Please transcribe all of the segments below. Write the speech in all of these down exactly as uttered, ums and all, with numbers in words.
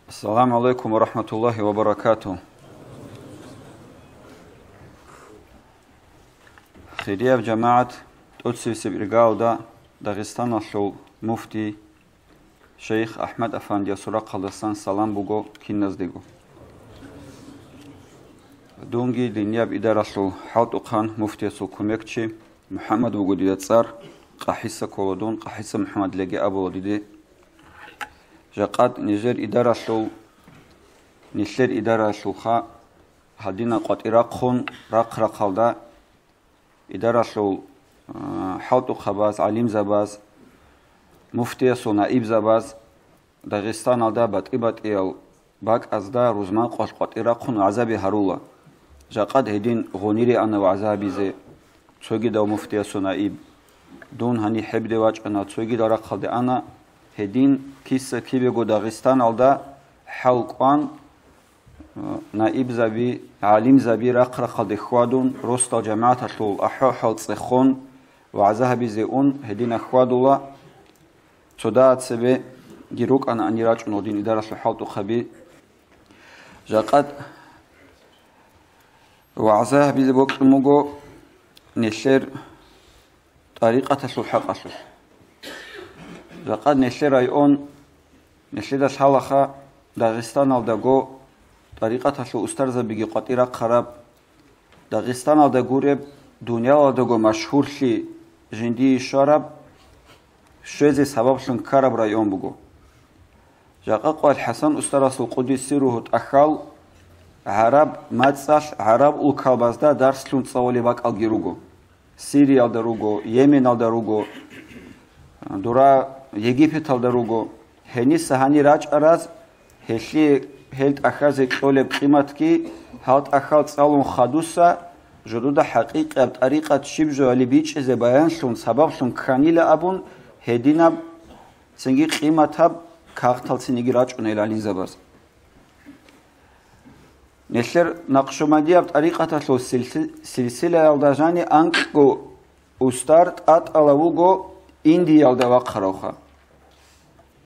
Ассаламу гӀалайкум ва рахӀматуллагьи ва баракатугь. Хирияб жамагӀат, тӀоцебесеб иргаялда Дагъистаналъул муфти шейх АхӀмад Афандиясул рахъалдасан салам буго киназдего. Дунги динияб идаралъул хӀалтӀухъан муфтиясул кумекчи МухӀаммад вуго дида цӀар, КъахӀиса ккола дун, КъахӀиса МухӀаммадилиги абула диде. Жакъад нижер идаралъул, нилъер идаралъулха гьадинаб къватӀир рахъун рахъ-рахъалда идаралъул, а, хӀалтӀухъабаз, гӀалимзабаз, муфтиясул наибзабаз Дагъистаналда батӀи-батӀиял бакӀазда рузман къвалъ къватӀир рахъун вагӀзаби гьарула. Жакъад гьедин гъунире ана вагӀза гьабизе цогидав муфтиясул наиб. Дун гьаниб гьебде вачӀана, цогидал рахъалде ана, гьедин киса-кибего Дагъистаналда хӀал кӀван, наибзаби, гӀалимзаби рахъ-рахъалде хьвадун, росдал жамагӀаталъул ахӀвал-хӀал цӀехун, вагӀза гьабизе ун, гьедин ахьвадула. Цо дагьаб цебеги рукӀана гьанир рачӀун гьедин идаралъул хӀалтӀухъаби. Жакъад вагӀза гьабизе бокьун буго нилъер тӀарикъаталъул хӀакъалъулъ. Жакъад нилъер район, нилъеда лъалаха Дагъистаналдаго тӀарикъаталъул устарзабиги къватӀир рахъараб, Дагъистаналда гуреб, дуниялалдаго машгьурлъи жиндие щвараб, щвезе сабаблъун ккараб район буго. Жакъа къоялъ ХӀасан устарасул къуддиса сирругьу тӀахьал гӀараб мацӀалъ гӀараб улкалбазда дарслъун цӀалулеб бакӀалги руго. Сириялда руго, Йеменалда руго, дура Египеталда руго. Гьениса гьанир рачӀараз, гьелъие гьел тӀахьазе кьолеб къиматги, гьал тӀахьал цӀалун хадуса, жодуда хӀакъикъияб тӀарикъат щиб жо гьалеб бичӀчӀизе баянлъун, сабаблъун кканила абун, гьединаб цинги къиматаб кагътал цинги рачӀуна ил гӀалимзабаз. Нилъер накъшубандияб тӀарикъаталъул силси-, силсилаялда жани анкьго устар тӀатӀала вуго Индиялда вахъаравха.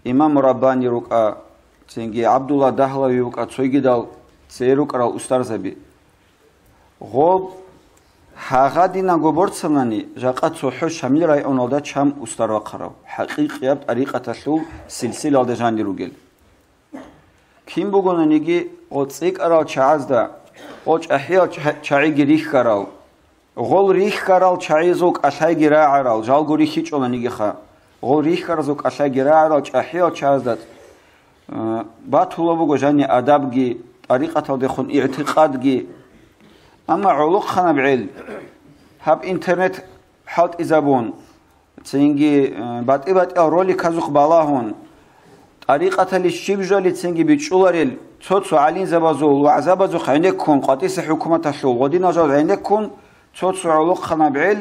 Имам Раббани рукӀа, цинги ГӀабдулла Дагьлави вукӀа, цойгидал цее рукӀарал устарзаби. Гъоб гьагъадинаго борцанани, жакъа цохӀо Шамил районалда чам устар вахъарав, хӀакъикъияб тӀарикъаталъул силсилалда жанир ругел. Кин бугонаниги, гъо цӀикӀкӀарал чагӀазда, гъо чӀахӀиял ча-, чагӀиги рихьарал, гъол рихьарал чагӀизул кӀалъайги рагӀарал, жалго рихьичӀонанигиха, гъол рихьаразул кӀалъайги рагӀарал чӀахӀиял чагӀазда, э, батула буго жани адабги, тӀарикъаталдехун игӀтикъадги. Амма гӀолохъанаб гӀел, гьаб интернет хӀалтӀизабун, цинги, э, батӀи-батӀиял роликазухъ балагьун, тӀарикъаталъе щиб жоли цинги бичӀчӀуларел цо-цо гӀалимзабазул вагӀзабазухъ гӀенеккун, къватӀиса хӀукуматалъул гъодинал жал гӀенеккун, цо-цо гӀолохъанаб гӀел,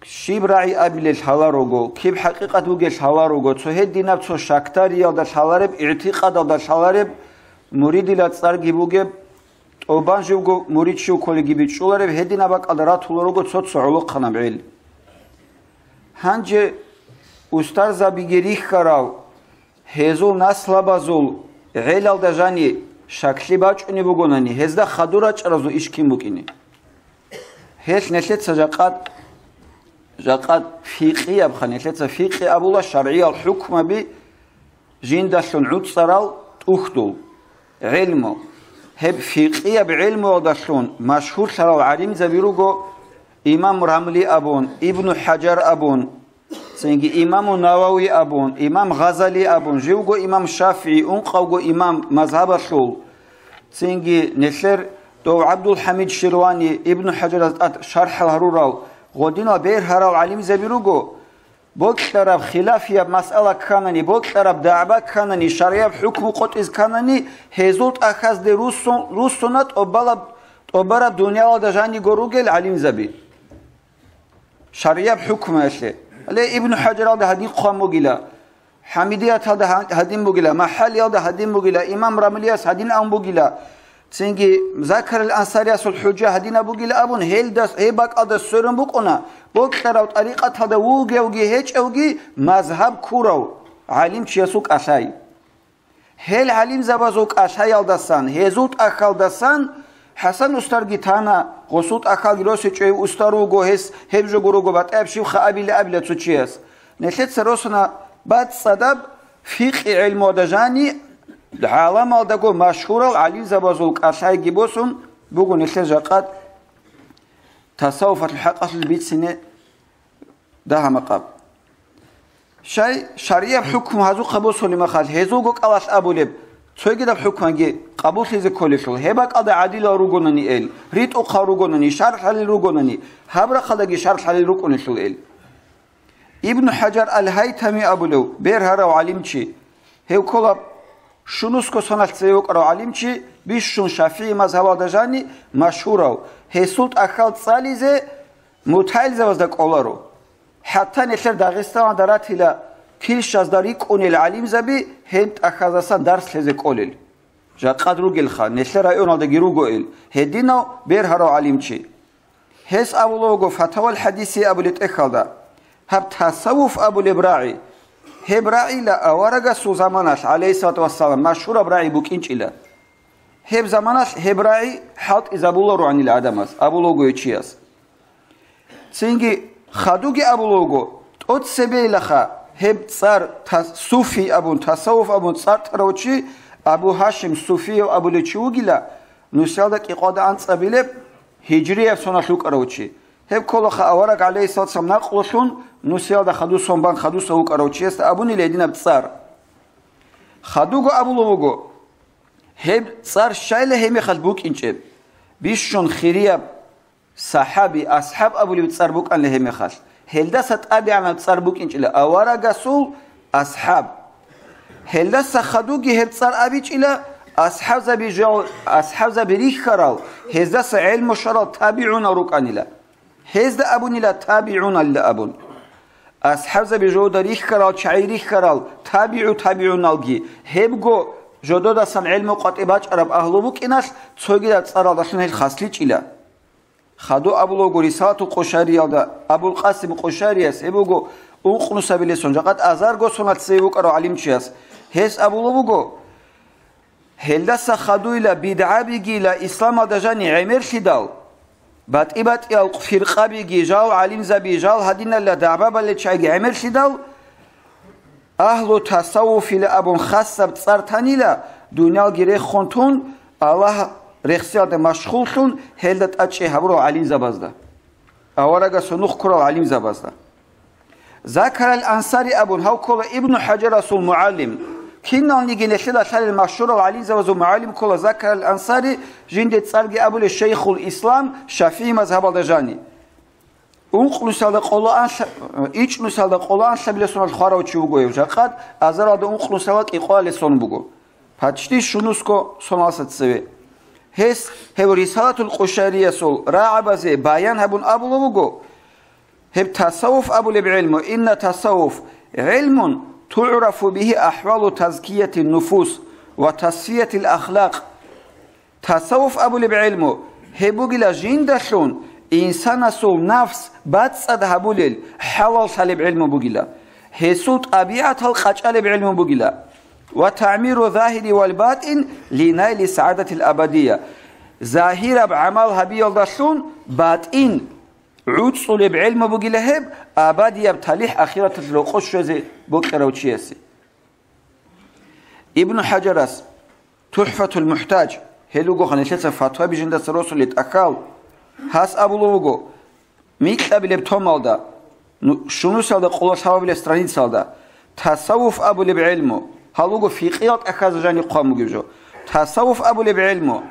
щиб рагӀи абилел лъала руго, киб хӀакъикъат бугел лъала руго, цо гьединаб цо шактариялда лъалареб, игӀтикъадалда лъалареб, муридила цӀарги бугеб, тӀубан живго мурид щив кколеги бичӀчӀулареб, гьединаб бакӀалда ратула руго цо-цо гӀолохъанаб гӀел. Гьанже устарзабиги рихьарал, гьезул наслабазул гӀелалда жани шаклъи бачӀунеб бугонани, гьезда хадур рачӀаразул иш кин букӀине. Гьелъ нилъеца жакъад, жакъад фикъиябха, нилъеца фикъи абула шаргӀиял хӀукмаби жиндалъун гӀуцӀарал тӀухьдул гӀелму. Гьеб фикъияб гӀелмуялдалъун машгьурлъарал гӀалимзаби руго имам Рамли абун, Ибну ХӀажар абун, цинги имаму Навави абун, имам Гъазали абун, живго имам ШафигӀи, ункъавго имам мазгьабалъул, цинги нилъер дов ГӀабдулхӀамид Ширвани, Ибну ХӀажараз тӀад шархӀал гьарурал, гъодинал бергьарал гӀалимзаби руго, бокьараб хилафияб масъала кканани, бокьараб дагӀба кканани, шаргӀияб хӀукму къотӀиз кканани, гьезул тӀахьазде руссун-, руссуна тӀобалаб-, тӀобараб дуниялалда жаниго ругел гӀалимзаби. ШаргӀияб хӀукмуялъе. Гьале Ибну ХӀажаралда гьадин хъван бугила, ХӀамидияталда гьа-, гьадин бугила, МахӀалиялда гьадин бугила, имам Рамлияс гьадин абун бугила, цинги Закарил Ансариясул хӀужа гьадин абугила абун, гьелдас, гьеб бакӀалда сверун букӀуна, бокьарав тӀарикъаталда вугевги гьечӀевги мазгьаб ккурав гӀалимчиясул кӀалъай. Гьел гӀалимзабазул кӀалъаялдасан, гьезул тӀахьалдасан ХӀасан устарги тана, гъосул тӀахьалги росичӀев устар вуго гьес, гьеб жо гурого батӀаяб щибха абила абила цо чияс. Нилъеца росана бацӀцӀадаб фикъи гӀелмуялда жани, гӀаламалдаго машгьурал гӀалимзабазул кӀалъайги босун буго нилъер жакъа тасаввуфалъул хӀакъалъулъ бицине дагьа-макъаб. Щай, шаргӀияб хӀукму гьазухъа босулеб махал, гьезулго кӀалалъ абулеб, цогидаб хӀукманги къабуллъизе кколелъул, гьеб бакӀалда гӀадилал ругонани эл, ритӀухъал ругонани, шархӀалил ругонани, гьаб рахъалдаги шархӀалил рукӀунелъул эл. Ибну ХӀажар ал-Гьайтами абулев бергьарав гӀалимчи, гьев ккола шунусго соналъ цеве вукӀарав гӀалимчи, бищун шафигӀи мазгьабалда жани машгьурав, гьесул тӀахьал цӀализе мутагӀилзабазда кӀоларо. ХӀатта нилъер Дагъистаналда ратила килщазда рикӀкӀунел гӀалимзаби гьеб тӀахьаздасан дарс лъезе кӀолел. Жакъад ругелха, нилъер районалдаги руго ил, гьединав бергьарав гӀалимчи. Гьес абулавго Фатавал хӀадисия абулеб тӀехьалда, гьаб тасаввуф абулеб рагӀи, гьеб рагӀила аварагасул заманалъ, гӀалейхиссалату вассалам, машгьураб рагӀи букӀинчӀила. Гьеб заманалъ гьеб рагӀи хӀалтӀизабулароанила гӀадамаз, абулавго гьев чияс. Цинги хадуги абулавго, тӀоцебейилаха гьеб цӀар тас-, суфий абун, тасаввуф абун цӀар тарав чи, Абу Гьашим Суфиев абулев чи вугила, нусиялда кӀикъоялда анцӀабилеб гьижрияб соналъ вукӀарав чи. Гьеб кколаха авараг гӀалейхиссалату вассалам накълулъун нусиялда хадусон бан хадуса вукӀарав чиясда абунила гьединаб цӀар. Хадуго абулев вуго, гьеб цӀар щайла гьеб мехалъ букӀинчӀеб, бищун хирияб сахӀаби, асхӀаб абулеб цӀар букӀанила гьеб мехалъ. Гьелдаса тӀабигӀанаб цӀар букӀинчӀила аварагасул асхӀаб. Гьелдаса хадуги гьеб цӀар абичӀила асхӀабзаби жо-, асхӀабзаби рихьарал, гьездаса гӀелму щварал табигӀунал рукӀанила. Гьезда абунила табигӀуналила абун. АсхӀабзаби жолда рихьарал, чагӀи рихьарал табигӀу табигӀуналги, гьебго жододасан гӀелму къватӀибе бачӀараб агьлу букӀиналъ цогидаб цӀаралдалъун гьел хасличӀила. Хадур абулев вуго Рисалатул Къушариялда, Абул Къасим Къушарияс, гьеб буго ункънусабилеб сон, жакъа азарго соналъ цеве вукӀарав гӀалимчияс. Гьес абулеб буго, гьелдаса хадуйила, бидгӀабигила исламалда жани гӀемерлъидал, батӀи-батӀиял фиркъабиги, жал гӀалимзаби, жал гьадиналла дагӀба балел чагӀиги гӀемерлъидал, Агьлу тасаввуфила абун хасаб цӀар танила, дуниялги рехун тун, Аллагь рехсиялда машгъуллъун, гьелда тӀадчӀей гьабурал гӀалимзабазда, аварагасул нух ккурал гӀалимзабазда. Закарал Ансари абун гьав ккола Ибну ХӀажарасул мугӀалим. Киналниги нилъеда лъалел машгьурал гӀалимзабазул мугӀалим ккола Закарал Ансари, жинде цӀарги абулеб Шайхул Ислам, ШафигӀи мазгьабалда жани. Ункънусалда къоло анлъа-, ичӀнусалда къоло анлъабилеб соналъ хварав чи вуго гьев, жакъад азаралда ункънусалда кӀикъоялеб сон буго, почти щунусго соналдаса цеве. Гьес гьев Рисалатул Къушариясул рагӀабазе баян гьабун абулеб буго, гьеб тасаввуф абулеб гӀелму, инна тасаввуф гӀелмун тугӀрафу бигьи ахӀвалу тазкиятин нуфус ва тасфиятил ахлакъ. Тасаввуф абулеб гӀелму гьеб бугила жиндалъун инсанасул нафс бацӀцӀад гьабулел, хӀалал лъалеб гӀелму бугила, гьесул тӀабигӀатал къачӀалеб гӀелму бугила, ва тагӀмиру загьири вал батӀин линайли сагӀадатил абадия, загьираб гӀамал гьабиялдалъун батӀин гӀуцӀулеб гӀелму бугила гьеб, абадияб талихӀ ахираталъ рокъов щвезе бокьарав чиясе. Ибну ХӀажарас ТухӀфатул МухӀтаж, гьел ругоха нилъеца фатваби жиндаса росулел тӀахьал, гьас абулев вуго, микьабилеб томалда, ну, щунусалда къоло лъабабилеб страницалда, тасаввуф абулеб гӀелму, гьал руго фикъиял тӀахьазда жаниб хъван бугеб жо, тасаввуф абулеб гӀелму,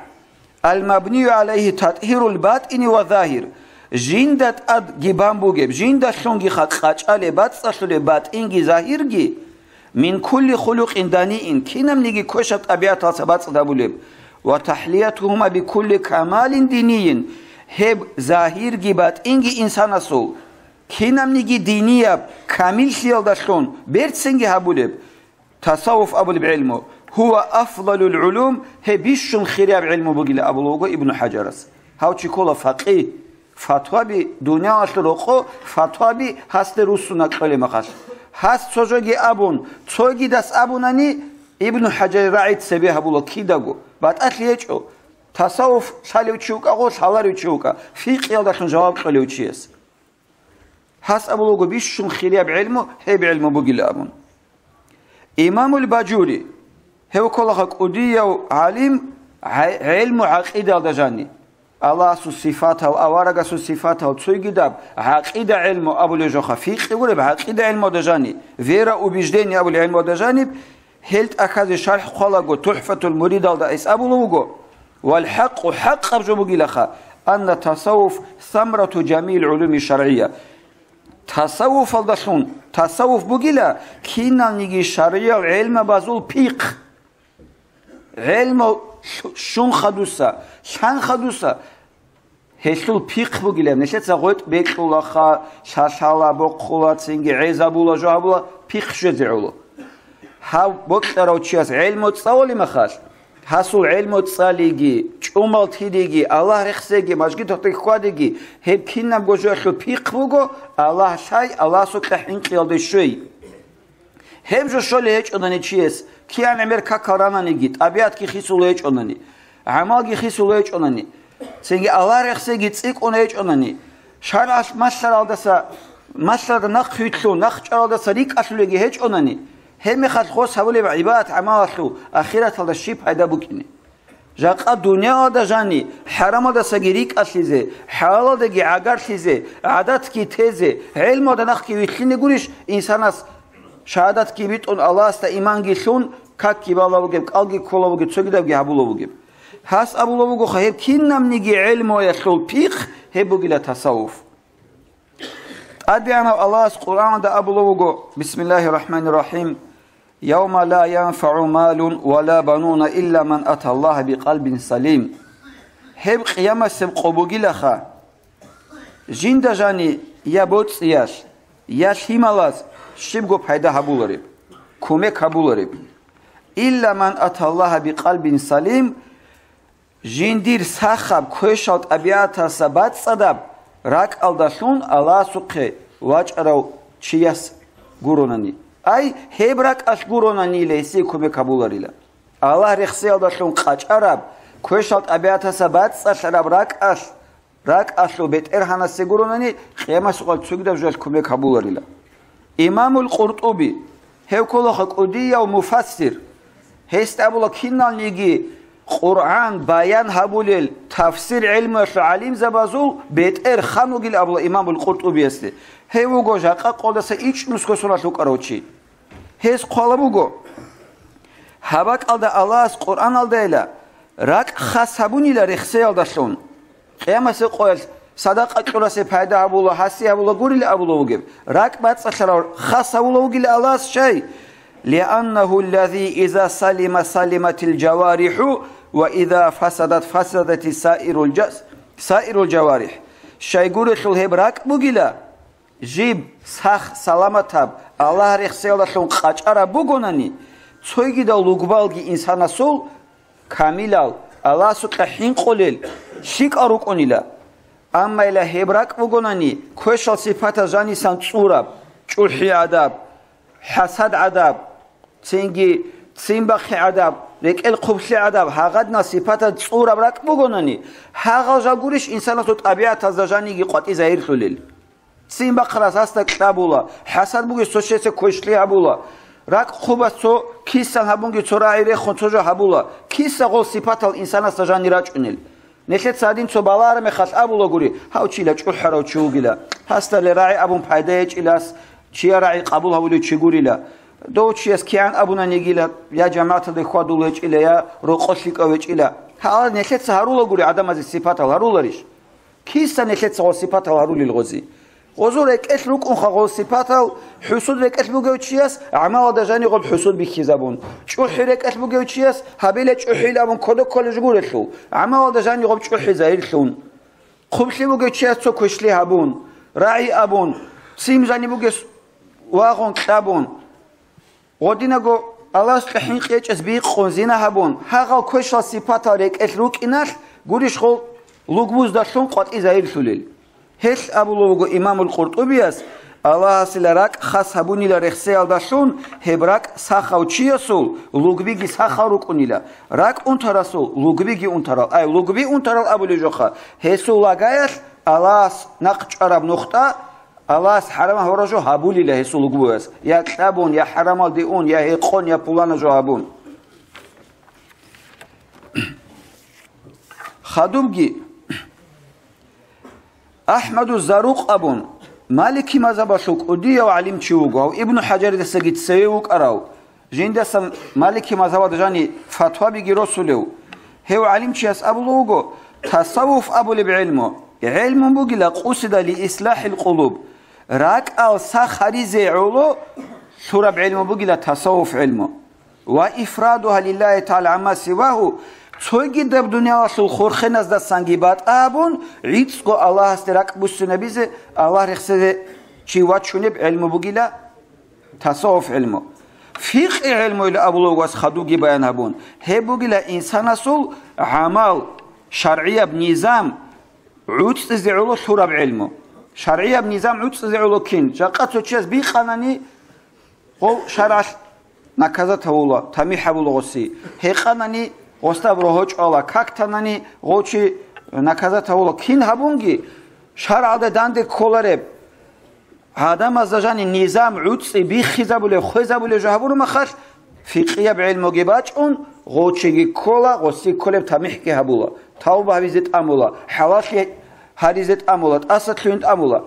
Ал-мабнию гӀалайгьи татӀгьирул батӀини ва загьир, жинда тӀадги бан бугеб, жиндалъунгиха къачӀалеб, бацӀцӀалъулеб батӀинги загьирги, мин кулли хулукъин даниин, кинабниги квешаб тӀабигӀаталца бацӀцӀад гьабулеб, ва тахӀлиятугьума бикулли камалин диниин, гьеб загьирги батӀинги инсанасул, кинабниги динияб камиллъиялдалъун берцинги гьабулеб, Тасаввуф абулеб гӀелму, гьува афдалул гӀулум, гьеб бищун хирияб гӀелму бугила абулев вуго Ибну ХӀажарас. Гьав чи ккола факъигь, фатваби, дуниялалъул рокъо фатваби гьасде руссуна кьолеб мехалъ. Гьас цо жоги абун, цогидас абунани, Ибну ХӀажарил рагӀи цебе гьабула кидаго, батӀалъи гьечӀо, тасаввуф лъалев чи вукӀа гъо, лъаларев чи вукӀа, фикъиялдалъун жаваб кьолев чияс. Гьас абулаго бищун хирияб гӀелму гьеб гӀелму бугила абун. Имамул Бажури, гьев кколаха кӀудияв гӀалим гӀе-, гӀелму гӀакъидалда жани. Аллагьасул сифатал, аварагасул сифатал цойгидаб гӀакъида гӀелму абулеб жоха, фикъи гуреб гӀакъида гӀелмуда жани, вера убеждение абулеб гӀелмуда жаниб, гьел тӀахьазе шархӀ хъвалаго ТухӀфатул муридалда гьес абулев вуго, вал хӀакъу, хӀакъаб жо бугилаха, анна тасаввуф самрату жамиил гӀулуми шаргӀия. Тасаввуфалдалъун, тасаввуф бугила киналниги шаргӀиял гӀелмабазул пихъ. ГӀелму лъу-, щун хадуса, лъан хадуса, гьелъул пихъ бугилан, нилъеца гъветӀ бекьулаха, лъалъала, бохъула, цинги гӀезабула, жо гьабула, пихъ щвезе гӀоло. Гьав бокьарав чияс гӀелму цӀалулеб мехалъ, гьасул гӀелму цӀалиги, чӀумал тидиги, Аллагь рехсеги, мажгиталъе хьвадиги, гьеб кинабго жоялъул пихъ буго, Аллагь лъай, Аллагьасукьа хӀинкъиялде щвей. Гьеб жо щолей гьечӀонани чияс, кигӀан гӀемер какал рананиги, тӀабигӀатги хисул гьечӀонани, гӀамалги хисул гьечӀонани, цинги Аллагь рехсеги цӀикӀкӀун гьечӀонани, шаргӀалъ малъаралдаса, малъарда нахъ вилълъун, нахъ чӀваралдаса рикӀкӀалъулеги гьечӀонани, гьебмехалъ гъос гьабулеб гӀибадат-гӀамалалъул ахираталда щиб пайда букӀине? Жакъа дуниялалда жани, хӀарамалдасаги рикӀкӀалъизе, хӀалалалдаги гӀагарлъизе, гӀадатги тезе, гӀелмуялда нахъги вилълъине гурищ инсанас шагьадатги битӀун, Аллагьасда иманги лъун, какги бала бугеб, кӀалги ккола бугеб, цогидабги гьабула бугеб? Гьас абула бугоха, гьеб кинабниги гӀелмуялъул пихъ гьеб бугила тасаввуф. ТӀадегӀанав Аллагьас Къуръанда абулев вуго, бисмиллагьир рахӀманир рахӀим, «Явма ла янфагӀу малун ва ла бануна илла ман ата Аллагьа бикъалбин салим». Гьеб къиямасеб къо бугилаха, жинда жани я боцӀиялъ, я лъималаз щибго пайда гьабулареб, кумек гьабулареб. Илла ман ата Аллагьа бикъалбин салим, жиндир сахаб, квешал тӀабигӀаталъа бацӀцӀадаб ракӀалдалъун Аллагьасухъе вачӀарав чияс гуронани. Ай, гьеб ракӀалъ гуронани гьесие кумек гьабуларила. Аллагь рехсеялдалъун къачӀараб, квешал тӀабигӀаталъа бацӀцӀалъараб ракӀалъ, ракӀалъул бетӀергьанасе гуронани, къиямасукъал цогидаб жоялъ кумек гьабуларила. Имамул КъуртӀуби, гьев кколаха кӀудияв муфассир. Гьесда абула киналниги Къуръан баян гьабулел, тафсир гӀелмуялъул гӀалимзабазул бетӀер хан вугил абула имамул КъуртӀубиясде. Гьев вуго жакъа къолдаса ичӀнусго соналъ вукӀарав чи. Гьес хъвала буго, гьаб бакӀалда Аллагьас Къуръаналдайила ракӀ хас гьабунила рехсеялдалъун. Къиямасеб къоялъ садакъа кьурасе пайда гьабула, гьасие гьабула гурила абула вугеб. РакӀ бацӀцӀалъарав хас гьавула вугила Аллагьас щай? «Лианнагьу ллази иза салима салиматил жаварихӀу ва иза фасадат фасадати саирул жа-, саирул жаварихӀ». Щайгурелъул гьеб ракӀ бугила, жиб сах-саламатаб, Аллагь рехсеялдалъун къачӀараб бугонани, цойгидал лугбалги инсанасул камилал, Аллагьасукьа хӀинкъулел, лъикӀал рукӀунила. Амма ила гьеб ракӀ бугонани, квешал сипатал жанисан цӀураб, чӀухӀи гӀадаб, хӀасад гӀадаб, цинги цин бахъи гӀадаб, рекӀел хъублъи гӀадаб, гьагъадинал сипатал цӀураб ракӀ бугонани, гьагъал жал гурищ инсанасул тӀабигӀатазда жаниги къватӀи загьирлъулел? Цин бахъарас гьасда кьабула, хӀасад бугес цо чиясе квешлъи гьабула, ракӀ хъубас цо кисан гьабунги цо рагӀи рехун цо жо гьабула, киса гъол сипатал инсанасда жани рачӀунел? Нилъеца гьадин цо балагьараб мехалъ абулагури, гьав чила чӀухӀарав чи вугила, гьасдали рагӀи абун пайда гьечӀилас, чияр рагӀи къабул гьавулев чи гурила. Дов чияс кигӀан абунанигила, я жамагӀаталде хьвадул гьечӀила, я рокъо лъикӀав гьечӀила. Гьалар нилъеца гьарулагури гӀадамазе сипатал гьаруларищ? Киса нилъеца гъол сипатал гьарулел гъози? Гъозул рекӀелъ рукӀунха гъол сипатал, хӀусуд рекӀелъ бугев чияс гӀамалалда жанигъоб хӀусуд бихьизабун, чӀухӀи рекӀелъ бугев чияс гьабила чӀухӀил абун кодо кколел жугурелъул, гӀамалалда жанигъоб чӀухӀи загьирлъун. Хъублъи бугев чияс цо квешлъи гьабун, рагӀи абун, цин жани бугес вагъун кьабун. Гъодинаго Аллагьасукьа хӀинкъи гьечӀес бикъун зина гьабун, гьагъал квешал сипатал рекӀелъ рукӀиналъ гурищ гъол лугбуздалъун къватӀи загьирлъулел? Гьелъ абулев вуго имамул КъуртӀубияс, Аллагьасила ракӀ хас гьабунила рехсеялдалъун, гьеб ракӀ сахав чиясул лугбиги сахал рукӀунила, ракӀ унтарасул лугбиги унтарал, ай, лугби унтарал абулеб жоха, гьесул лагаялъ Аллагьас нахъ чӀвараб нухда, Аллагьас хӀарамал гьорал жо гьабулила гьесул лугбуяс, я кьабун, я хӀарамалде ун, я гьекъон, я пулана жо гьабун. Хадубги, АхӀмаду Зарукъ абун, Малики мазгьабалъул кӀудияв гӀалимчи вуго, гьав Ибну ХӀажаридасаги цеве вукӀарав, жиндасан Малики мазгьабалда жани фатвабиги росулев. Гьев гӀалимчияс абулев вуго, тасаввуф абулеб гӀелму, гӀелмун бугила къусида ли ислахӀил къулуб, ракӀал сах гьаризе гӀоло лъураб гӀелму бугила тасаввуф гӀелму. Ва ифрадугьа лиллагьи тагӀала гӀамма сивагьу, цогидаб дуниялалъул хурхеназдасанги батӀа гьабун, гӀицӀго Аллагьасде ракӀ буссинабизе, Аллагь рехсезе чи вачунеб гӀелму бугила тасаввуф гӀелму. ФикъгӀи гӀелмуйилан абулев вуго хадубги баян гьабун, гьеб бугила инсанасул гӀамал, шаргӀияб низам гӀуцӀизе гӀоло лъураб гӀелму. ШаргӀияб низам гӀуцӀизе гӀоло кин? Жакъа цо чияс бикъанани, гъов шаргӀалъ наказат гьавула, тамихӀ гьабула гъоси. Гьекъанани, гъосда рогьо чӀвала, как танани, гъов чи наказат гьавула. Кин гьабунги, шаргӀалда данде кколареб, гӀадамазда жани низам, гӀуцӀи биххизабулеб, хвезабулеб жо гьабураб мехалъ, фикъгӀияб гӀелмуги бачӀун, гъов чиги ккола, гъоси кколеб тамихӀги гьабула, тавба гьабизе тӀамула, хӀалаллъи гьаризе тӀамула, тӀаса лъугьин тӀамула.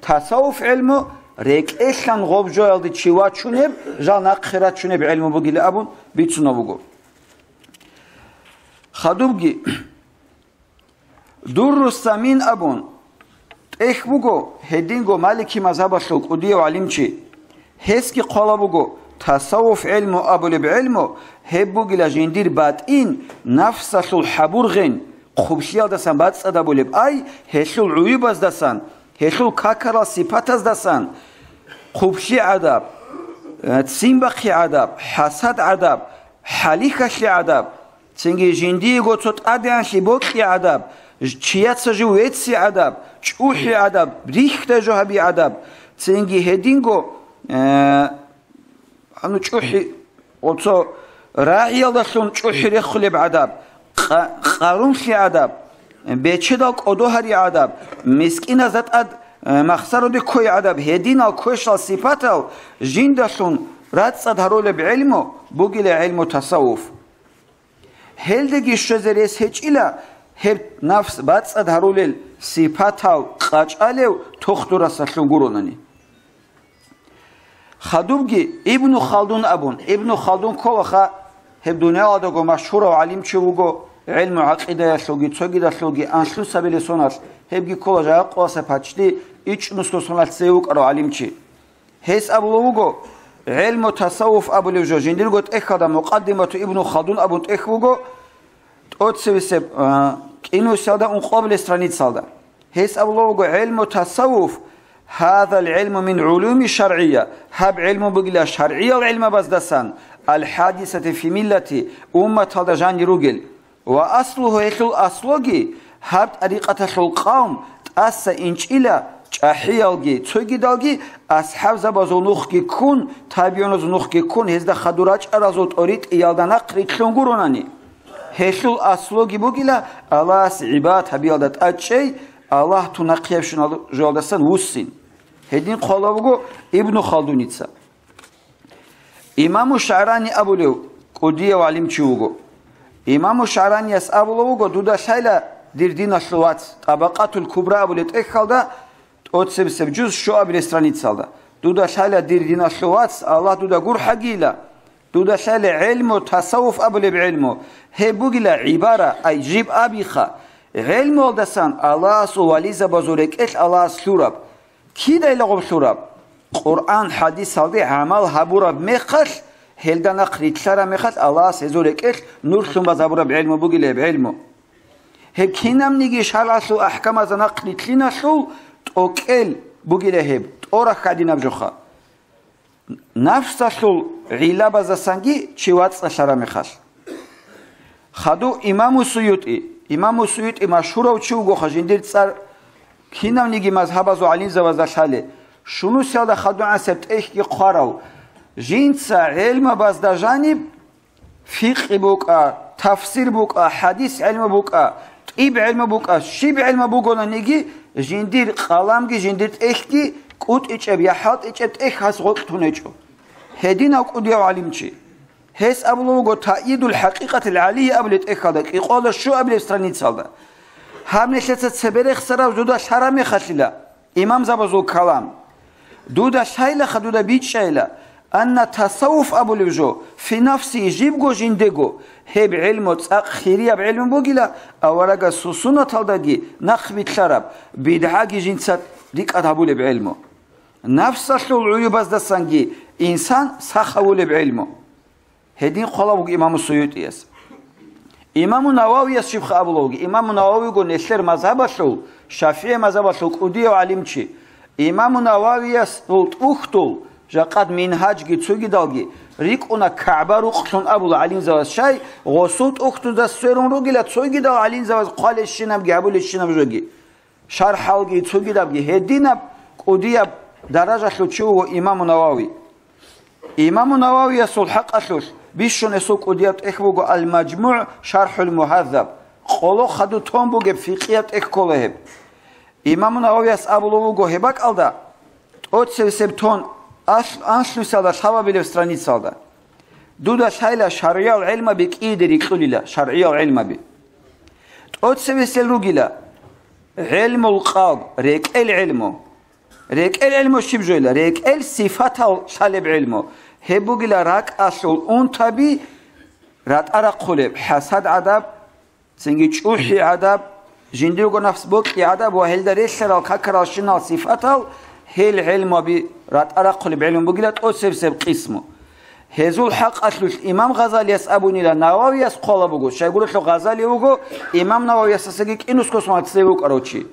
Тасаввуф гӀелму рекӀелъан гъоб жоялде чи вачунеб, жал нахъе рачунеб гӀелму бугилан абун бицунеб буго. Хадубги, Дурру Самин абун тӀехь буго гьединго Малики мазгьабалъул кӀудияв гӀалимчи. Гьесги хъвалеб буго, тасаввуф гӀелму абулеб гӀелму, гьеб бугила жиндир батӀин, нафсалъул хӀабургъин, хъублъиялдасан бацӀцӀадабулеб, ай, гьелъул гӀуюбаздасан, гьелъул какарал сипатаздасан, хъублъи гӀадаб, э, ццин бахъи гӀадаб, хӀасад гӀадаб, хӀалихьалъи гӀадаб, цинги жиндиего цо тӀадегӀанлъи бокьи гӀадаб, ж-, чияца жив вецци гӀадаб, чӀухӀи гӀадаб, рихьдай жо гьаби гӀадаб, цинги гьединго, э, гьанну чӀухӀи, оцо рагӀиялдалъун чӀухӀи рехулеб гӀадаб, къа-, къарумлъи гӀадаб, бечедал кӀодо гьари гӀадаб, мискӀиназда тӀад, э, махсаруде ккой гӀадаб, гьединал квешал сипатал жиндалъун рацӀцӀад гьарулеб гӀелму бугила гӀелму тасаввуф. Гьелдаги щвезе рес гьечӀила гьеб нафс бацӀцӀад гьарулел сипатал къачӀалев тохтурасалъун гуронани. Хадубги Ибну Халдун абун, Ибну Халдун кколаха, гьеб дуниялалдаго машгьурав гӀалимчи вуго, гӀелму гӀакъидаялъулги цогидалъулги анлънусабилеб соналъ, гьебги ккола жакъуаса пачти ичӀнусго соналъ цеве вукӀарав гӀалимчи. Гьес абулев вуго, гӀелму тасаввуф абулев жо жиндирго тӀехьалда Мукъаддимату Ибну Халдун абун тӀехь вуго, тӀоцебесеб, а, кӀинусиялда ункъабилеб страницалда. Гьес абулев вуго, гӀелму тасаввуф, гьазал гӀелму мин гӀулуми шаргӀия, гьаб гӀелму бугила шаргӀиял гӀелмабаздасан, алхӀадисати фи миллати, умматалда жанир ругел. Ва аслугьу, гьелъул аслуги, гьаб тӀарикъаталъул къавм тӀаса инчӀила, чӀахӀиялги, цогидалги, асхӀабзабазул нухги ккун, табигӀуназул нухги ккун, гьезда хадур рачӀаразул тӀоритӀиялда нахърилълъун гуронани. Гьелъул аслуги бугила Аллагьас гӀибадат гьабиялда тӀадчӀей, Аллагь тун нахъиябщинал жоялдасан вуссин. Гьедин хъвалеб буго Ибну Халдуница. Имаму ШагӀрани абулев кӀудияв гӀалимчи вуго. Имаму ШагӀранияс абулев вуго, дуда лъайла, дир диналъул вац, ТӀабакъатул Кубра абулеб тӀехьалда, тӀоцебесеб жуз, щуабилеб страницалда. Дуда лъайла, дир диналъул вац, Аллагь дуда гурхӀагийила. Дуда лъайла гӀелму, тасаввуф абулеб гӀелму, гьеб бугила гӀибара, ай, жиб абиха, гӀелмуялдасан Аллагьасул вализабазул рекӀелъ Аллагьас лъураб. Кидайила гъоб лъураб? Къуръан, хӀадисалде гӀамал гьабураб мехалъ, гьелда нахърилълъараб мехалъ Аллагьас гьезул рекӀелъ нурлъун базабураб гӀелму бугила гьеб гӀелму. Гьеб кинабниги шаргӀалъул ахӀкамазда нахърилълъиналъул тӀокӀел бугила гьеб, тӀорахь гьадинаб жоха. Нафсалъул гӀилабаздасанги чи вацӀцӀалъараб мехалъ. Хадув имаму СуютӀи. Имаму СуютӀи машгьурав чи вугоха, жиндир цӀар кинавниги мазгьабазул гӀалимзабазда лъалеб. Шунусиялда хадугӀасеб тӀехьги хъварал жинца гӀелмабазда жаниб, фикъи букӀа, тафсир букӀа, хадис гӀелму букӀа, тӀиб гӀелму букӀа, щиб гӀелму бугонаниги, жиндир къаламги жиндир тӀехьги кӀутӀичӀеб я хӀалтӀичӀеб тӀехь гьас гъоркь тун гьечӀо. Гьединав кӀудияв гӀалимчи. Гьес абулев вуго Таъидул ХӀакъикъатил ГӀалийи абулеб тӀехьалда, кӀикъоялда щуабилеб страницалда. Гьаб нилъеца цебе рехсарав дуда лъараб мехалъила имамзабазул калам. Дуда лъайлаха, дуда бичӀчӀайла, анна тасаввуф абулев жо, фи нафсигьи, жибго жиндего, гьеб гӀелму цӀакъ хирияб гӀелму бугила, аварагасул суннаталдаги нахъбилълъараб, бидгӀаги жинца рикӀкӀад гьабулеб гӀелму. Нафсалъул гӀуюбаздасанги инсан сах гьавулеб гӀелму. Гьедин хъвала вуго имаму СуютӀияс. Имаму Нававияс щибха абула вуго? Имаму Нававиго нилъер мазгьабалъул, ШафигӀи мазгьабалъул кӀудияв гӀалимчи. Имаму Нававиясул тӀухьдул, жакъад Мингьажги цогидалги, рикӀкӀуна КагӀба рукълъун абула гӀалимзабаз, щай гъосул тӀухьдузда сверун ругила цогидал гӀалимзабаз хъвалещинабги гьабулещинаб жоги. ШархӀалги цогидабги гьединаб кӀудияб даражалъул чи вуго имаму Навави. Имаму Нававиясул хӀакъалъулъ бищун гьесул кӀудияб тӀехь буго Ал-МажмугӀ ШархӀул Мугьаззаб, къоло хадув тун бугеб фикъияб тӀехь ккола гьеб. Имаму Нававияс абулев вуго гьеб бакӀалда, тӀоцебесеб тун алъ-, анлънусиялда лъабабилеб страницалда. Дуда лъайла шаргӀиял гӀелмаби кӀиде рикьулила, шаргӀиял гӀелмаби. ТӀоцебесел ругила гӀелмул къалб, рекӀел гӀелму. РекӀел гӀелму щиб жойла? РекӀел сифатал лъалеб гӀелму. Гьеб бугила ракӀалъул унтаби ратӀа рахъулеб, хӀасад гӀадаб, цинги чӀухӀи гӀадаб, жиндирго нафс бокьи гӀадаб ва гьелда релълъарал какарал щинал сифатал, гьел гӀелмаби ратӀа рахъулеб гӀелму бугила тӀоцебесеб къисму. Гьезул хӀакъалъулъ имам Гъазалияс абунила, Нававияс хъвала буго, щайгурелъул Гъазали вуго имам Нававиясасаги кӀинусго соналъ цеве вукӀарав чи.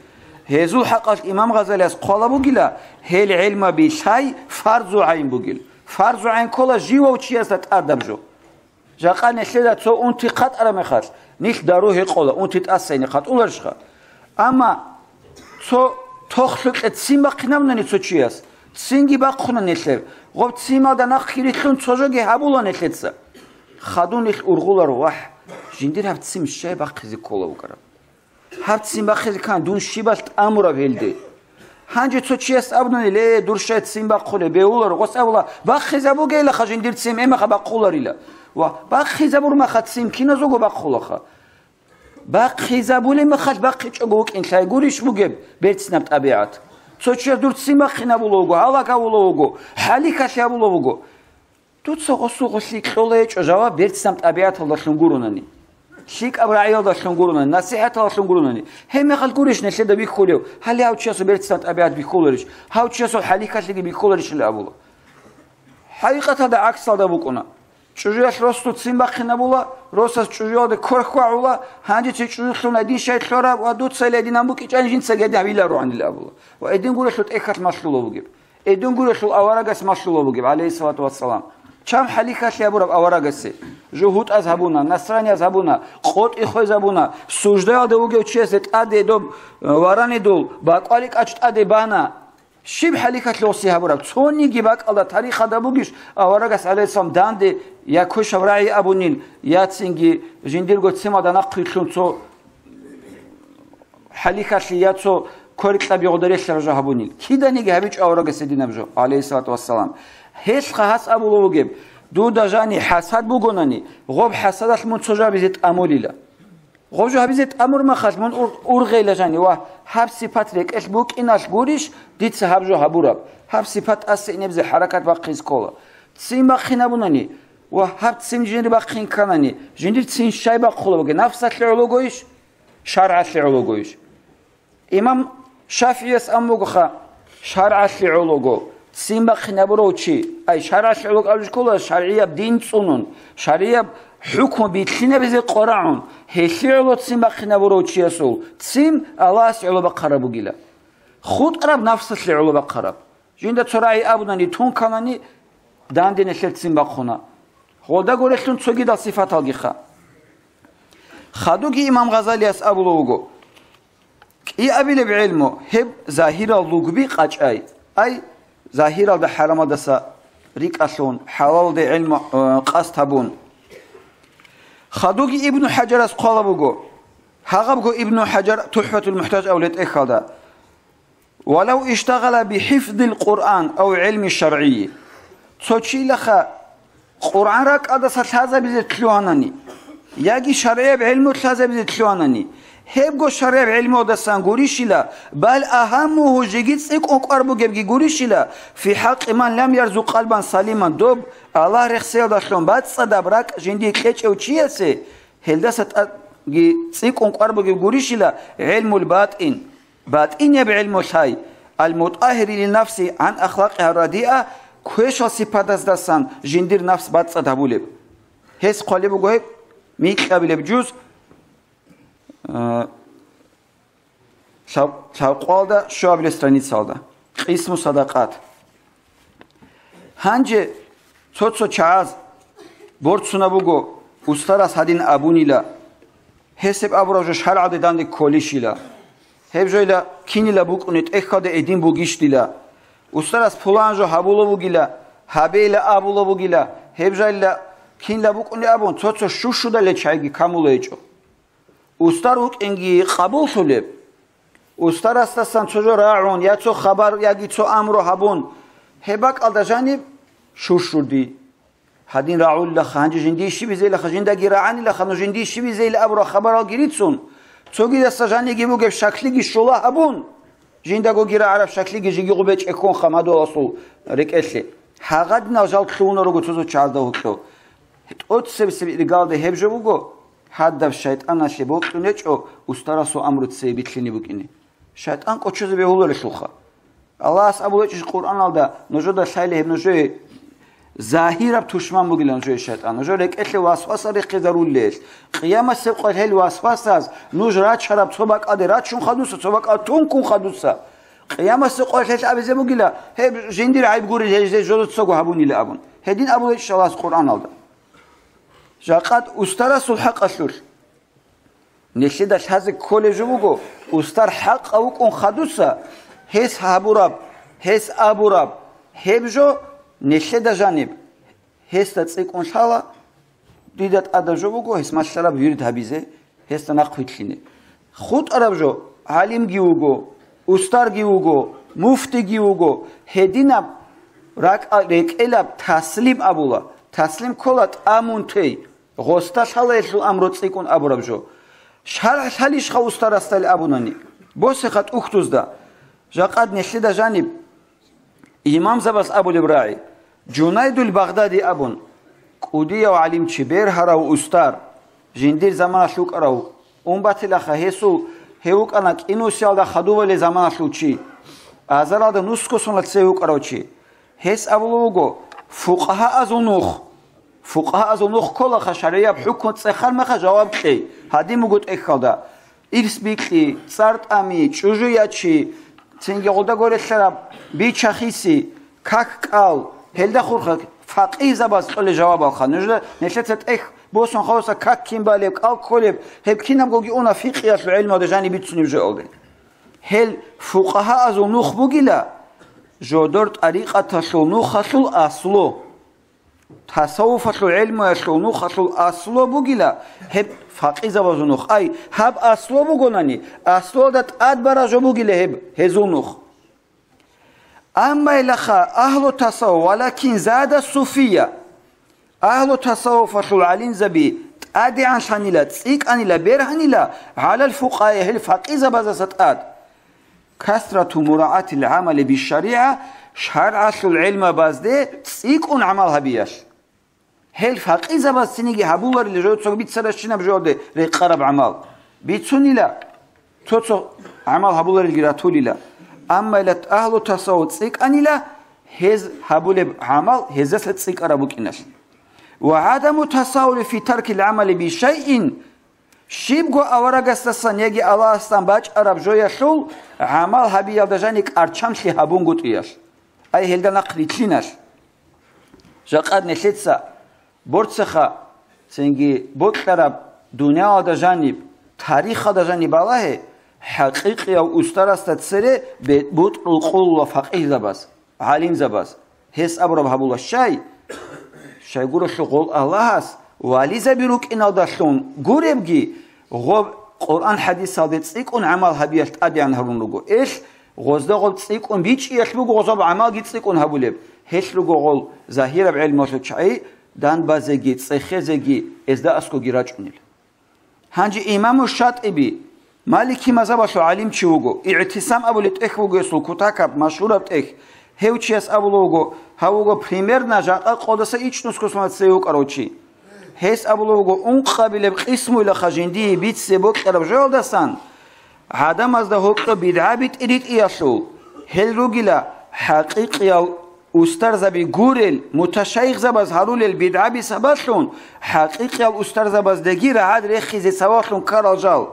Гьезул хӀакъалъ имам Гъазалияс хъвала бугила, гьел гӀелмаби лъай фарзу гӀайн бугил. Фарзу гӀайн ккола живав чиясда тӀадаб жо. Жакъа нилъеда цо унти хъатӀараб мехалъ, нилъ дару гьекъола, унти тӀасайни хъатӀуларищха? Амма цо тохлъукье ццин бахъинабунани цо чияс, ццинги бахъуна нилъер, гъоб ццималда нахъги рилълъун цо жоги гьабула нилъеца. Хадув нилъ ургъуларо, вагь, жиндир гьаб ццим щай бахъизе ккола вукӀараб? Гьаб ццин бахъизе ккани, дун щибал тӀамураб гьелде? Гьанже цо чияс абунани, ле, дур щай ццин бахъулеб, бегьуларо, гъос абула, бахъизабугейилаха жиндир ццим, эмаха бахъуларила. Ва бахъизабур маха ццим киназего бахъулаха? Бахъизабулеб махалъ бахъичӀого вукӀин лъай гурищ бугеб берцинаб тӀабигӀат? Цо чияс дур ццин бахъинабула вуго, гьалаг гьавула вуго, хӀалихьалъи гьабула вуго. Дуца гъосул гъолъи кьола гьечӀо жаваб берцинаб тӀабигӀаталдалъун гуронани, лъикӀаб рагӀиялдалъун гуронани, насихӀаталдалъун гуронани. Гьеб мехалъ гурищ нилъеда бихьулев, гьале гьав чиясул берцинаб тӀабигӀат бихьуларищ, гьав чиясул хӀалихьалъиги бихьуларищ абула. ХӀакъикъаталда гӀаксалда букӀуна. ЧӀужуялъ росу ццин бахъинабула, росас чӀужуялде квер хьвагӀула, гьанже чи чӀужулъун гьедин щай лъураб ва дуцайилан гьединан букӀинчӀани жинцаги гьедин гьавиларо гьанила абула. Ва гьедин гурелъул тӀехьалъ малъула вугеб. Эдунгурелъул аварагас малъула бугеб, гӀалейхиссалату вассалам. Чам хӀалихьалъи гьабураб аварагасе? ЖугьутӀаз гьабуна, насранияз гьабуна, къотӀи хвезабуна, суждаялда вугев чиясе тӀаде доб, э, варанидул бакӀвали кӀач тӀаде бана. Щиб хӀалихьалъи гъосе гьабураб? Цониги бакӀалда тарихалда бугищ аварагас, гӀалейхиссалам, данде я квешаб рагӀи абунил, яцинги жиндирго ццималда нахъвилълъун цо хӀалихьалъи я цо квер кьаби гъодарелъа рожа гьабунил. Киданиги гьабичӀо аварагас гьединаб жо, гӀалейхиссалату вассалам. Гьелъха гьас абула вугеб, дуда жани хӀасад бугонани, гъоб хӀасадалъ мун цо жо гьабизе тӀамулила. Гъоб жо гьабизе тӀамур махалъ мун ур-, ургъейла жани ва гьаб сипат рекӀелъ букӀиналъ гурищ дица гьаб жо гьабураб? Гьаб сипат тӀаса инебзе хӀаракат бахъизе ккола. Ццин бахъинабунани ва гьаб ццин жиндир бахъин кканани, жиндир ццин щай бахъула бугеб, нафсалъе гӀологойищ? ШаргӀалъе гӀологойищ? Имам ШафигӀияс абун бугоха, шаргӀалъе гӀолого ццин бахъинабурав чи, ай, шаргӀалъе гӀолого абулеб ккола, шаргӀияб дин цӀунун, шаргӀияб хӀукму билълъинабизе къварагӀун, гьелъие гӀоло ццин бахъинабурав чиясул ццин Аллагьасе гӀоло бахъараб бугила. ХутӀараб нафсалъе гӀоло бахъараб. Жинда цо рагӀи абунани, тун кканани, данде нилъер ццин бахъуна. Гъолда гурелъул цогидал сифаталгиха. Хадуги имам Гъазалияс абулев вуго, кӀиабилеб гӀелму гьеб загьирал лугби къачӀай, ай, загьиралда хӀарамалдаса рикӀкӀалъун, хӀалалалде гӀилму, э, къасд гьабун. Хадуги Ибну ХӀажарас хъвала буго, гьагъабго Ибну ХӀажар ТухӀфатул МухӀтаж абулеб тӀехьалда: «Валав иштагъала бихӀифзил Къуръан ав гӀилми шаргӀийи». Цо чилаха Къуръан ракӀалдаса лъазабизе лъугьанани, яги шаргӀияб гӀилму лъазабизе лъугьанани, гьебго шаргӀияб гӀилмуялдасан гурищила, бал агьаммугьу, жеги цӀикӀкӀун кӀвар бугебги гурищила, фи хӀакъи ман лам ярзу къалбан салиман, доб Аллагь рехсеялдалъун бацӀцӀадаб ракӀ жиндие кьечӀев чиясе, гьелдаса тӀадги цӀикӀкӀун кӀвар бугеб гурищила, гӀилмул батӀин, батӀинияб гӀилму лъай, ал-мутӀагьири линафси гӀан ахлакъигьа радиа, квешал сипатаздасан жиндир нафс бацӀцӀад гьабулеб. Гьес хъвалеб буго гьеб микьабилеб жуз, а, лъаб-, лъабкъоялда щуабилеб страницаялда, къисму садакъат. Гьанже цо-цо чагӀаз борцунаб буго, устарас гьадин абунила, гьес гьеб абураб жо шаргӀалде данде кколищила. Гьеб жойила кинила букӀуни тӀехьалде гьедин бугищ дила. Устарас пулан жо гьабула бугила, гьабейила абула бугила, гьеб жайила кинила букӀуни абун, цо-цо щущудалел чагӀиги камула гьечӀо. Устар вукӀинги къабуллъулеб? Устарасдасан цо жо рагӀун, я цо хабар, яги цо амру гьабун, гьеб бакӀалда жаниб щущуди. Гьадин рагӀулилаха, гьанже жиндие щибизейилаха, жиндаги рагӀанилаха, ну жиндие щибизейил абураб хабаралги рицун, цогидаса жаниги бугеб щаклъиги щула гьабун, жиндагоги рагӀараб щаклъиги жиги гъубе чӀехьон хамадуласул рекӀелъе. Гьагъадинал жал лъугьуна руго цо-цо чагӀазда гьоркьов. ТӀоцебесеб иргалде гьеб жо буго, гьадаб шайтӀаналъе бокьун гьечӀо устарасул амру цее билълъине букӀине. ШайтӀан кӀочозе бегьуларелъулха. Аллагьас абулечӀищ Къуръаналда, нужеда лъайли гьеб нужее загьираб тушман бугилан нужее шайтӀан, нужер рекӀелъе васваса рехизарулелъ, къиямасеб къоялъ гьел васвасаз нуж рачараб цо бакӀалде рачун хадуса, цо бакӀал тункун хадуса. Къиямасеб къоялъ гьелъ абизе бугила, гьеб жиндир гӀайб гурел гьез жо дуцаго гьабунила абун. Гьедин абулечӀищ Аллагьас Къуръаналда. Жакъад устарасул хӀакъалъулъ. Нилъеда лъазе кколеб жо буго, устар хӀакъав вукӀун хадуса, гьес гьабураб, гьес абураб, гьеб жо нилъеда жаниб, гьесда цӀикӀкӀун лъала, дида тӀадаб жо буго, гьес малъараб вирд гьабизе, гьесда нахъвилълъине. ХутӀараб жо гӀалимги вуго, устарги вуго, муфтиги вуго, гьединаб ракӀа-, рекӀелаб таслим абула, таслим ккола тӀамун тей. Гъосда лъала гьелъул амру цӀикӀкӀун абураб жо. ШаргӀ лъалищха устарасдали абунани? Босеха тӀухьдузда. Жакъад нилъеда жаниб имамзабаз абулеб рагӀи, Жунайдул Багъдади абун, кӀудияв гӀалимчи, бергьарав устар, жиндир заманалъ вукӀарав, ун батилаха гьесул, гьев вукӀана кӀинусиялда хадубали заманалъул чи, азаралда нусго соналъ цеве вукӀарав чи. Гьес абулеб буго, фукъагьаазул нух, фукъагьаазул нух кколаха шаргӀияб хӀукму цӀехар мехалъ жаваб кьей, гьадин буго тӀехьалда: ирс бикьи, цӀар тӀами, чӀужу ячи, цинги гъолда горелъараб бича-хиси, как кӀал, гьелда хурхараб факъигьзабаз кьолеб жавабалха. Нужеда нилъеца тӀехь босун хадуса как кин балеб, кӀал кколеб, гьеб кинабгоги уна фикъиялъул гӀелмуялда жаниб бицунеб жоялде. Гьел фукъагьаазул нух бугила, жодор тӀарикъаталъул нухалъул аслу, тасаввуфалъул гӀелмуялъул нухалъул аслу бугила гьеб факъизабазул нух. Ай, гьаб аслу бугонани, аслуялда тӀад бараб жо бугила гьеб, гьезул нух. Амма илаха агьлу тасаввуф, валакин зада суфия. Агьлу тасаввуфалъул гӀалимзаби тӀадегӀанлъанила, цӀикӀкӀанила, бергьанила гӀалал фукъагьа, гьел факъизабаздаса тӀад. Касрату мураатил гӀамали бишшаригӀа, шаргӀалъул гӀелмабазде цӀикӀкӀун гӀамал гьабиялъ. Гьел факъизабаз цинги гьабуларила жо цо бицаращинаб жоялде рекъараб гӀамал. Бицунила, цо-цо гӀамал гьабуларилги ратулила. Амма ила агьлу тасаввуф цӀикӀкӀанила, гьез гьабулеб гӀамал гьездаса цӀикӀкӀараб букӀиналъ. Ва гӀадаму тасаввуфи фи таркил гӀамали бишайин, щибго аварагасдасан яги Аллагьасдасан бачӀараб жоялъул гӀамал гьабиялда жаниб кӀарчамлъи гьабунгутӀиялъ. Ай, гьелда нахъ рилълъиналъ. Жакъад нилъеца борцаха цинги бокьараб дуниялалда жаниб, тарихалда жаниб балагье, хӀакъикъияв устарасда цере бе-, бутӀрул къулла факъигьзабаз. гӀалимзабаз. Гьес абураб гьабула щай? Щайгурелъул гъол Аллагьас вализаби рукӀиналдалъун гуребги, гъоб Къуръан-хӀадисалде цӀикӀкӀун гӀамал гьабиялъ тӀадегӀан гьарун руго. Эл гъозда гъоб цӀикӀкӀун бичӀчӀиялъ буго гъозаб гӀамалги цӀикӀкӀун гьабулеб. Гьелъ руго гъол загьираб гӀелмуялъул чагӀи, данбазеги, цӀехезеги, эзда аскоги рачӀунел. Гьанже имаму ШатӀиби, Малики мазгьабалъул гӀалимчи вуго, ИгӀтисам абулеб тӀехь вуго гьесул кутакаб, машгьураб тӀехь, гьев чияс абулев вуго, гьав вуго примерно жакъа къодаса ичӀнусго соналъ цеве вукӀарав чи. Гьес абулев вуго, ункъабилеб къисмуйлаха жиндие бицине бокьараб жоялдасан, гӀадамазда гьоркьоб бидгӀаби тӀиритӀиялъул, гьел ругила хӀакъикъиял устарзаби гурел, муташайихзабаз гьарулел бидгӀаби сабаблъун, хӀакъикъиял устарзабаздеги рагӀад рехизе саваблъун ккарал жал.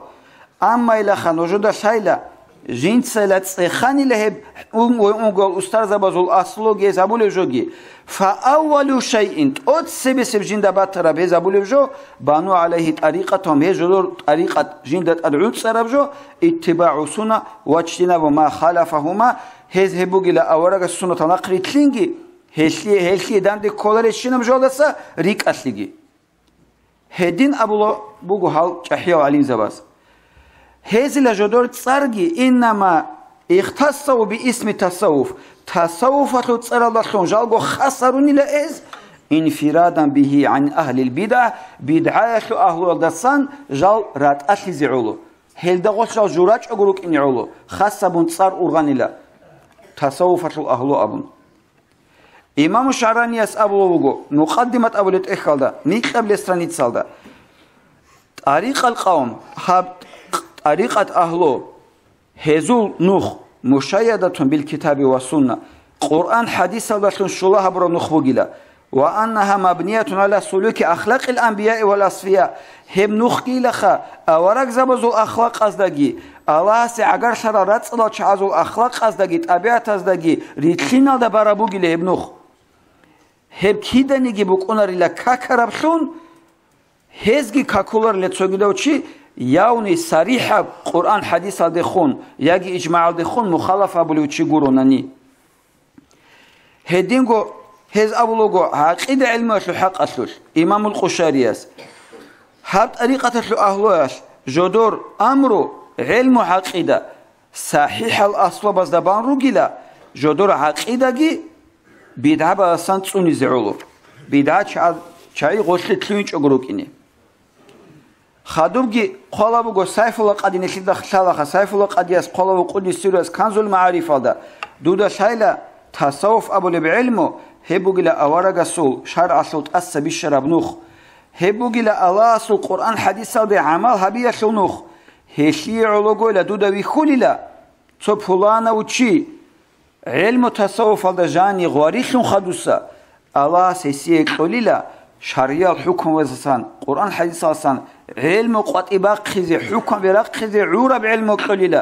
Амма илаха нужеда лъайла, жинцайила цӀеханила гьеб ун-, ун-, унгоял устарзабазул аслуги гьез гьабулеб жоги, фа аввалу шайин, тӀоцебесеб жинда батараб гьез гьабулеб жо, бану гӀалайгьи тӀарикъатагьум, гьез жодор тӀарикъат жинда тӀад гӀуцӀараб жо, иттибагӀу сунна вачтинабу ма халафагьума, гьез гьеб бугила аварагас суннатал нахърилълъинги, гьелъие, гьелъие данде кколаребщинаб жоялдаса рикӀкӀалъиги. Гьедин абула буго гьал чӀахӀиял гӀалимзабаз. Гьезила жодор цӀарги, иннама ихтассаву би исми тасаввуф, тасаввуфалъул цӀаралдалъун жалго хас гьарунила гьез, инфирадан бигьи гӀан агьлил бидгӀа, бидгӀаялъул агьлуялдасан жал ратӀалъизе гӀоло. Гьелда гъорлъ жал журачӀого рукӀине гӀоло, хас гьабун цӀар ургъанила, тасаввуфалъул агьлу абун. Имаму ШагӀранияс абулев вуго, Мукъаддимат абулеб тӀехьалда, микьабилеб страницалда, тӀарикъал къавм, гьаб тӀарикъат агьлу, гьезул нух, мушайядатун бил китаби ва сунна, Къуръан-хӀадисалдалъун щула гьабураб нух бугила, ва аннагьа мабниятун гӀала сулуки ахлакъил анбияи вал асфия, гьеб нухгилаха аварагзабазул ахлакъаздаги, Аллагьасе гӀагарлъарал рацӀцӀалал чагӀазул ахлакъаздаги тӀабигӀатаздаги рилълъиналда бараб бугила гьеб нух. Гьеб киданиги букӀунарила какараблъун, гьезги какуларила цогидав чи, явни сарихӀаб Къуръан-хӀадисалдехун яги ижмагӀалдехун мухалаф гьабулев чи гуронани. Гьединго гьез абулаго гӀакъида гӀелмуялъул хӀакъалъулъ имамул Къушарияс, гьаб тӀарикъаталъул агьлуялъ жодор амру гӀелму гӀакъида сахӀихӀал аслабазда бан ругила, жодор гӀакъидаги бидгӀабазасан цӀунизе гӀоло, бидгӀа ча-, чагӀи гъолъе лъугьинчӀого рукӀине. Хадубги хъвала буго Сайфулла Къади нилъеда лъалаха, Сайфулла Къадияс хъвала вукъуди сирас Канзул МагӀарифалда, дуда лъайла тасаввуф абулеб гӀелму, гьеб бугила аварагасул шаргӀалъул тӀаса бищараб нух, гьеб бугила Аллагьасул Къуръан-хӀадисалде гӀамал гьабиялъул нух, гьелъие гӀологойла дуда вихьулила, цо пуланав чи, ГӀелму тасаввуфалда жани гъварилъун хадуса, Аллагьас гьесие кьолила шаргӀиял хӀукмуялдасан, Къуръан-хӀадисалдасан гӀелму къватӀи бахъизе, хӀукму берахъизе гӀураб гӀелму кьолила.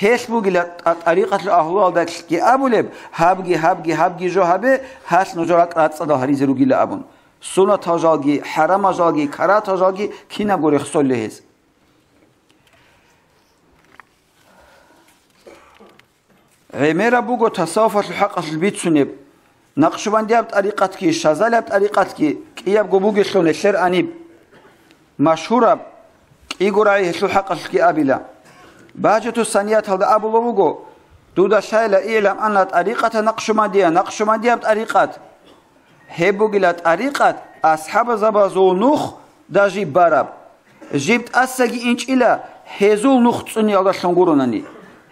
Гьелъ бугила тӀа-, тӀарикъаталъул агьлуялдалъги абулеб, гьабги, гьабги, гьабги жо гьабе, гьалъ нужер ракӀ рацӀцӀадал гьаризе ругила абун. Суннатал жалги, хӀарамал жалги, карагьатал жалги кинабго рехсолел гьез. ГӀемераб буго тасаввуфалъул хӀакъалъулъ бицунеб, накъшбандияб тӀарикъатги шазалияб тӀарикъатги кӀиябго бугелъул нилъер аниб. Машгьураб, кӀиго рагӀи гьелъул хӀакъалъулъги абила. Багьату Санияталда абулеб буго, дуда лъайла, игӀлам анна тӀарикъата накъшбандия, накъшбандияб тӀарикъат. Гьеб бугила тӀарикъат асхӀабзабазул нухда жиб бараб. Жиб тӀасаги инчӀила гьезул нух цӀуниялдалъун гуронани.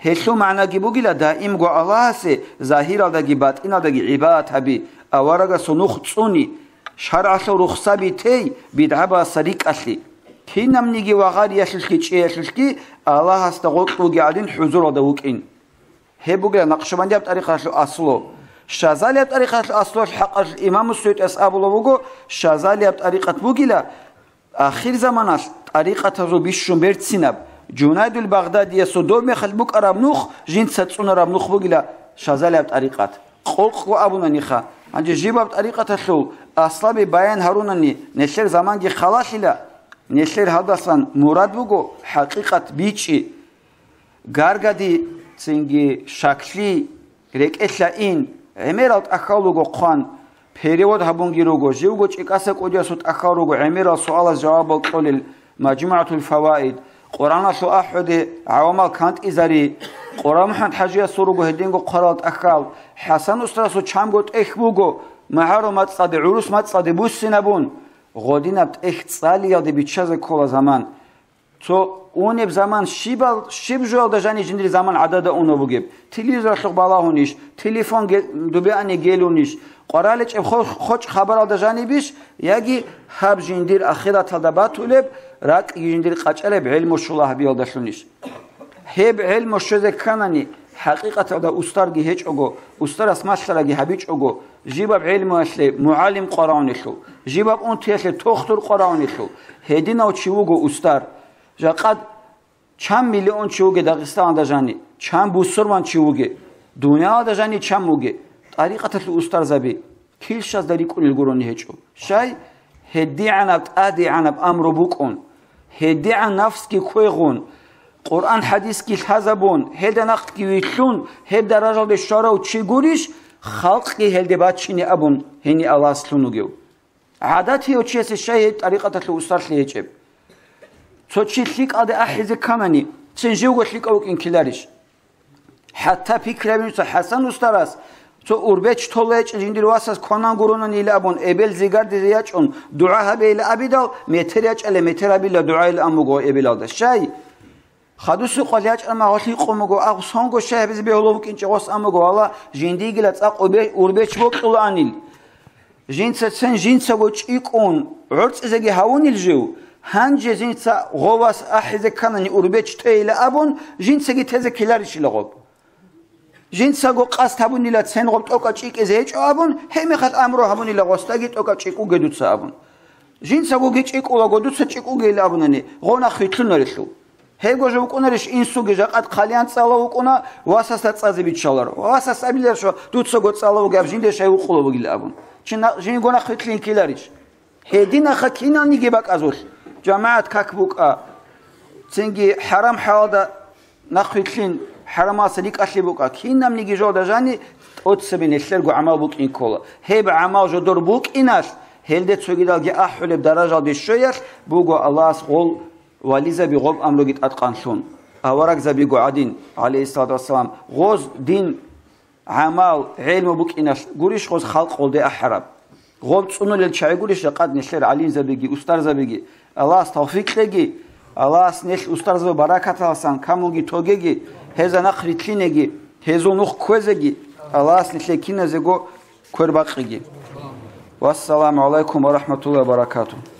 Гьелъул магӀнаги бугила даимго Аллагьасе загьиралдаги батӀиналдаги гӀибадат гьаби, аварагасул нух цӀуни, шаргӀалъул рухсаби тей, бидгӀабаса рикӀкӀалъи. Кинабниги вагъариялъулъги чӀеялъулъги Аллагьасда гъоркь вугев гӀадин хӀузуралда вукӀин. Гьеб бугила накъшбандияб тӀарикъаталъул аслу. Шазалияб тӀарикъаталъул аслуялъул хӀакъалъулъ имаму СуютӀияс абулеб буго, шазалияб тӀарикъат бугила ахирзаманалъ тӀарикъатазул бищун берцинаб, Жунайдул Багъдадиясул доб мехалъ букӀараб нух, жинца цӀунараб нух бугила шазалияб тӀарикъат. Къокъго абунаниха, гьанже жибаб тӀарикъаталъул аслаби баян гьарунани нилъер заманги халалъила, нилъер гьалдасан мурад буго хӀакъикъат бичӀчӀи. Гаргади, цинги шаклъи, РекӀелъа ин, гӀемерал тӀахьал руго хъван, перевод гьабунги руго, живго чӀикӀаса кӀудиясул тӀахьал руго гӀемерал суалаз жавабал кьолел МажмугӀатул Фаваид, Къуръаналъул ахӀуде гӀавамал кантӀизари, Къура МухӀаммад ХӀажиясул руго гьединго хъварал тӀахьал, ХӀасан устарасул чамго тӀехь буго, магӀарул мацӀалде, гӀурус мацӀалде буссинабун, гъодинаб тӀехь цӀалиялде биччазе ккола заман. Цо унеб заман щибал, щиб жоялда жаниб жиндир заман гӀадада унеб бугеб? Телевизоралъухъ балагьунищ, телефон ге-, дубеани гелунищ, къвараличӀеб хо-, хочӀ хабаралда жанибищ, яги гьаб жиндир ахираталда батулеб, ракӀги жиндир къачӀараб гӀелму щула гьабиялдалъунищ? Гьеб гӀелму щвезе кканани, хӀакъикъаталда устарги гьечӀого, устарас малъараги гьабичӀого, жибаб гӀелмуялъе мугӀалим къваравунелъул, жибаб унтиялъе тохтур къваравунелъул, гьединав чи вуго устар. Жакъад чан миллион чи вуге Дагъистаналда жани, чан бусурман чи вуге, дуниялалда жани чан вуге, тӀарикъаталъул устарзаби килщазда рикӀкӀунел гурони гьечӀо. Щай? ГьедигӀанаб тӀадегӀанаб амру букӀун, гьедигӀан нафсги кквегъун, Къуръан-хӀадисги лъазабун, гьелда нахъги вилълъун, гьеб даражалде щварав чи гурищ, халкъги гьелде бачине абун гьениб Аллагьас лъун вугев? ГӀадатияв чиясе щай гьеб тӀарикъаталъул устарлъи гьечӀеб? Цо чи лъикӀалде ахӀизе кканани, цин живго лъикӀав вукӀин ккеларищ? ХӀатта пикри гьабе нуца, ХӀасан устарас, цо урбеч толечӀел жиндир васас кванан гуронанила абун, эбел зигардизе ячӀун, дугӀа гьабейила абидал, метер ячӀале метер гьабила дугӀайилан буго эбелалда. Щай? Хадусеб къвалъ ячӀараб магъалъ гьикъун буго, агъ, сонго щай гьабизе бегьулев вукӀинчӀеб гъос ан буго, валла, жиндигила цӀакъ убе-, урбеч бокьулаанил. Жинца цин жинцаго чӀикӀкӀун гӀорцӀизеги гьавунил жив, гьанже жинца гъов вас ахӀизе кканани урбеч тейила абун, жинцаги тезе ккеларищила гъоб? Жинцаго къасд гьабунила цин гъоб тӀокӀаб чӀикӀизе гьечӀо абун, гьебмехалъ амру гьабунила гъосдаги тӀокӀаб чӀикӀкӀуге дуца абун. Жинцагоги чӀикӀкӀулаго дуца чӀикӀкӀугейилан абунани, гъов нахъ вилълъунарелъул. Гьебго жо вукӀунарищ инсуги жакъа хъалиян цӀалав вукӀуна, васасда цӀазе биччаларо. Васас абиларищ, дуцаго цӀалав вугеб жинде щай вукъулев вугилан абун. Чи на-, жинго нахъ вилълъин ккеларищ? Гьединаха киналниги бакӀазулъ. ЖамагӀат как букӀа. Цинги хӀарам-хӀалалда нахъ вилълъин, хӀарамалса рикӀкӀалъи букӀа. Кинабниги жолда жани тӀоцебе нилъерго гӀамал букӀин ккола. Гьеб гӀамал жодор букӀиналъ, гьелде цогидалги ахӀулеб даражалде щвеялъ буго Аллагьас гъол вализаби гъоб амруги тӀадкъанлъун. Аварагзабиго гӀадин, гӀалейхиссалату вассалам, гъоз дин, гӀамал, гӀелму букӀиналъ гурищ гъоз халкъ гъолде ахӀараб? Гъоб цӀунулел чагӀи гурищ жакъад нилъер гӀалимзабиги, устарзабиги? Аллагьас тавфикъ кьеги, Аллагьас нилъ устарзабаз баракаталасан камунги тогеги, гьезда нахъ рилълъинеги, гьезул нух кквезеги, Аллагьас нилъее киназего квербакъиги. Вассаламу гӀалайкум ва рахӀматуллагьи ва баракатугь.